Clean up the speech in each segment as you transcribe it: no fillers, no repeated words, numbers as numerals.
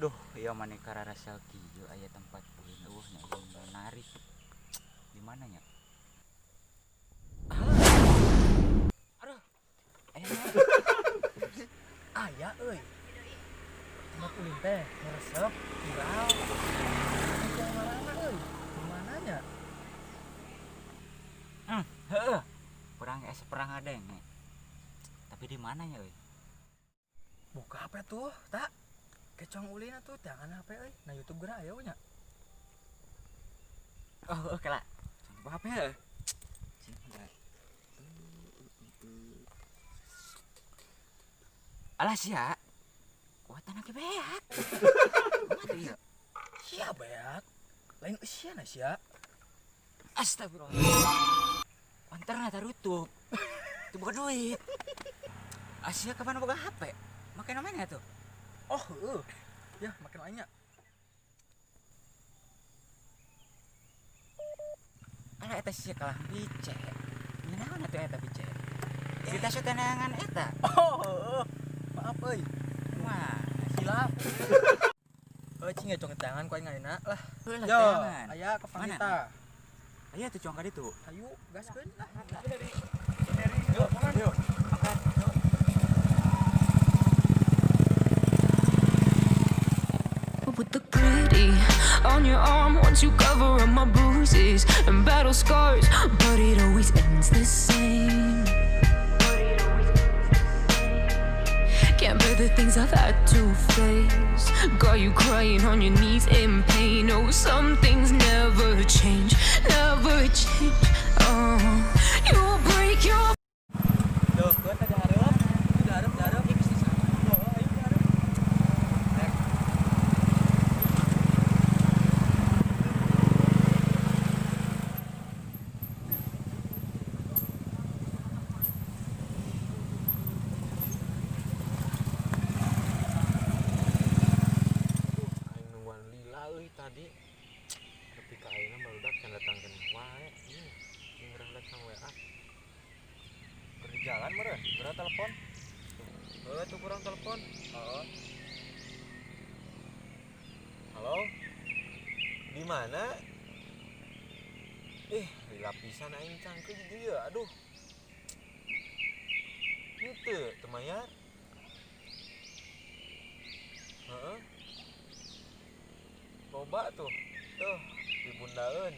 Duh, ieu maneh kararasa kieu aya tempat ulin eueuh nya menarik. Di mana nya? Aduh. Aya Aya euy. Tempat ulin teh resep, viral. Itu ngaranna euy. Di mananya? Heeh. Perang es perang adeng. Tapi di mananya euy? Buka HP tuh, tak. Kecong ulin atuh jangan HP euy. Na YouTube geura aya nya. Oh, oke lah. Buka HP heuh. Alah sia. Kuatan ge beak. Kumaha tuh ieu? Sia beak. Lain eusian sia. Astagfirullah. Konterna tarutup. Itu bukan duit. Asia kapan boga HP? Make namanya tuh. Oh, heeh. Ya, makin lainnya. Alah eta sia kalah bice. Ngenaon atuh eta bice? Kita soteneangan eta. Oh, heeh. Maaf euy. Wah, Silap. Heuh, cing cong tangan ku aing ayeuna lah. heula Yo, teangan. aya ke Mana? Pangita. Aya tuh cong ka ditu. Hayu, gaskeun lah. Yuk, yuk. Angkat. With the pretty on your arm, once you cover up my bruises and battle scars, but it always ends the same. Can't bear the things I've had to face. Got you crying on your knees in pain. Oh, some things never change, never change. Oh, you break your Deukeut teh dihareup. Dihareup, dihareup. Oh, ayo dihareup. Rek. Aing nungguan lila euy tadi. Tapi ka ayeuna barudak can datang keneh wae. Ieu jeung refleks sama WA. Keur di jalan meureun, geura telepon. Heuh tuh kurang telepon. Heeh. Halo. Di mana? Ih, lila pisan aing cangkeul di dieu. Aduh. Henteu, teu mayar. Heeh. Loba tuh. Tuh, dibundaeun.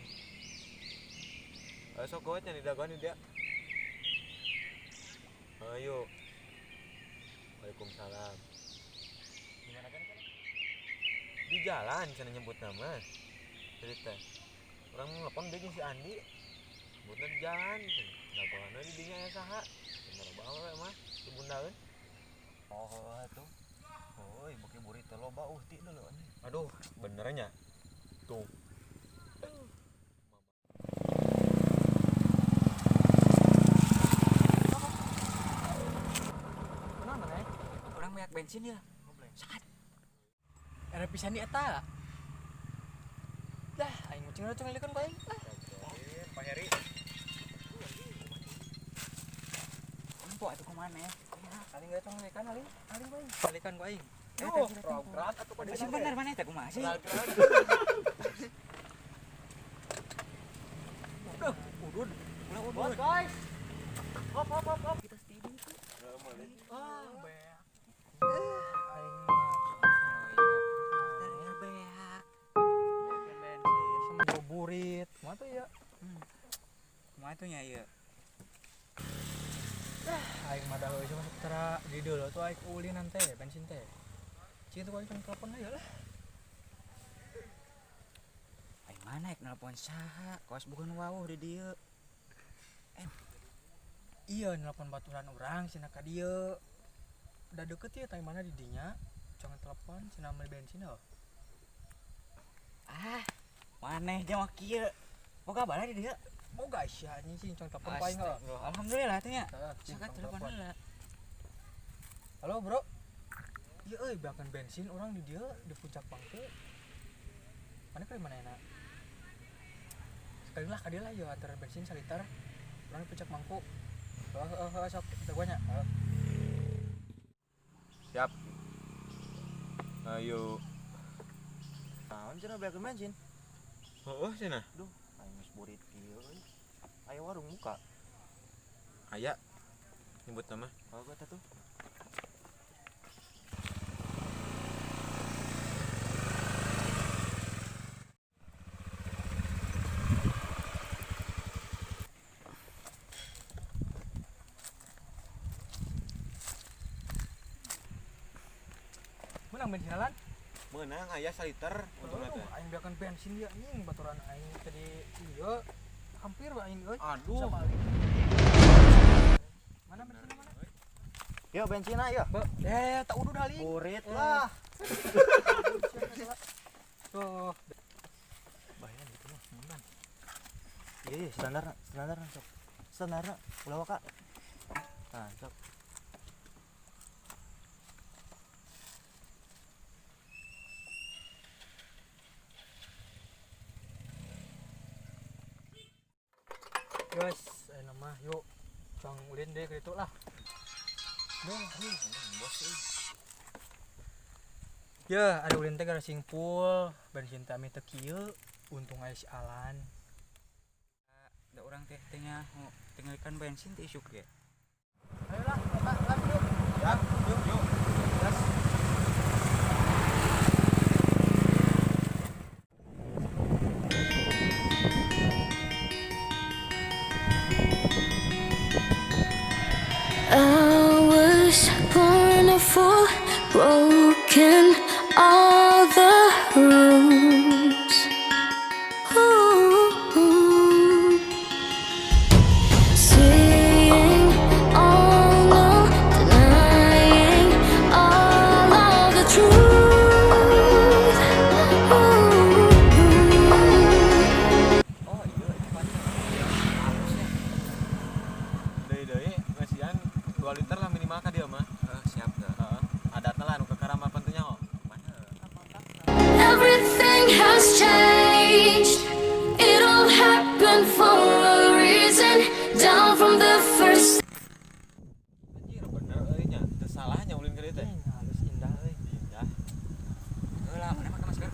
Sok goet nya didagoan di dia. Ayo. Waalaikumsalam. Di mana kan? Di jalan cenah nyebut nama. Jadi teh urang nelpon dia jeung si Andi. Nyebutna di jalan cenah. Dagoanna di dinya aya saha? Bener bae we mah dibundaeun. Oh, heuh tuh. Heuy, beuki burit teh loba uhti deuleu anjing. Aduh, bener nya. Tuh. Kunaon maneh? Urang beak bensin ya. Saat. Era pisan di eta. Dah, aing ucing cong lilikeun ku aing. Lah. Pak Heri. Empo atuh kumaha ya? Aling geura cong lilikan aling, aling ku aing. Balikan ku aing. Eh, Duh, teh, teh, teh. prograt atuh pada Masih bener mana eta kumaha sih? Duh, udud. Ulah Bos, udud. guys. Hop hop hop hop. Kita steady tuh. Ah, beak. Aing mah. Dari beak. Bensin sama bau burit. Kumaha tuh ya? Kumaha tuh nya ieu? Aing mah dah euy sama cara di deuleu tuh aing ulinan teh bensin teh. Cing tuh aing cong telepon aja lah. Aing mana ek nelpon saha? Kos bukan wawuh di dieu. Iya nelpon baturan urang cenah ka dieu. Udah deket ya teh mana di dinya. Cong telepon cenah meuli bensin heuh. Ah, maneh jeung kieu. Boga bala di dieu. Boga sia anjing cing cong telepon ku aing heuh. Astagfirullah. Alhamdulillah tuh nya. Heeh, cing Sakat cong telepon telepon. heula. Halo, Bro. Iya euy, bahkan bensin orang di dieu di puncak Pangku. Mana ke mana enak? Sekali lah ka dieu lah ieu antar bensin saliter. Urang di puncak Mangku. Heeh heeh heeh sok dagoan nya. Heeh. Siap. Ayo. Naon cenah beakeun bensin? Heueuh cenah. Duh, aing geus burit kieu euy. Aya warung muka. Aya. Nyebut nama. Oh, eta tuh. Menang bensin lan? Menang aya saliter untungna teh. Aing beakeun bensin dia anjing baturan aing tadi ieu hampir aing euy. Aduh. Mana bensinna mana? Yo bensinna yo. Tak udud haling. Burit lah. Tuh. Bahaya gitu mah, menang. Iya, standar, standar sok. Standar ulah waka. Nah, sok. Guys, ayo mah yuk. Cang ulin deh ke itu lah. Duh, bos euy. Ya, ada ulin teh gara singpul, bensin teh teu kieu, untung aya si Alan. Da urang teh teh nya tinggalkan bensin teh isuk ge. Ayolah, eta lan yuk. Ya, yuk yuk. Gas. I was born a fool, broken all the rules. Ooh. Seeing all, no denying all of the truth. Ooh. Oh iya, itu paling. Halusnya. Deui-deui ngasihan 2 liter lah minimal ka dia mah. Siap dah. Heeh. Adatna lah nu kakara mah pentingnya ho. Mana? Everything has changed. It all happened for a reason. Down from the first. Anjir bener euy nya. Teu salahnya ulin ka dieu teh. Halus indah euy. Indah. Heula, mana make masker?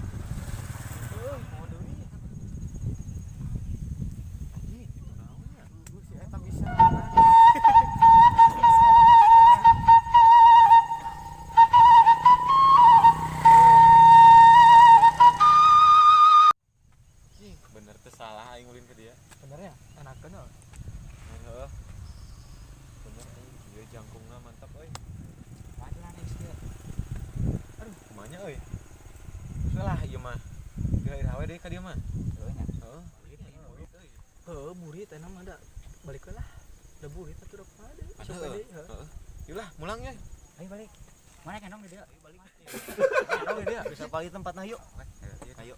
Heuh, mau deui. Anjing, itu naon nya? Si eta bisa. Anjing, bener teu salah aing ulin ka dia. Bener ya? Enakeun euy. Heeh. Bener aing ieu jangkungna mantap euy. Waduh lah next dia. Aduh, kumanya euy. Salah ieu mah. Geura we deui ka dieu mah. Heuh nya. Heeh. Burit euy. Heuh, burit enak mah da. Balik we lah. Da burit atuh da kumaha deui. Sok we deui, heuh. Heeh. Yulah, mulang ya. Ayo balik. Mana kendong di dia? Kendong di dia. Bisa pagi tempatna yuk. Ayo. Ayo.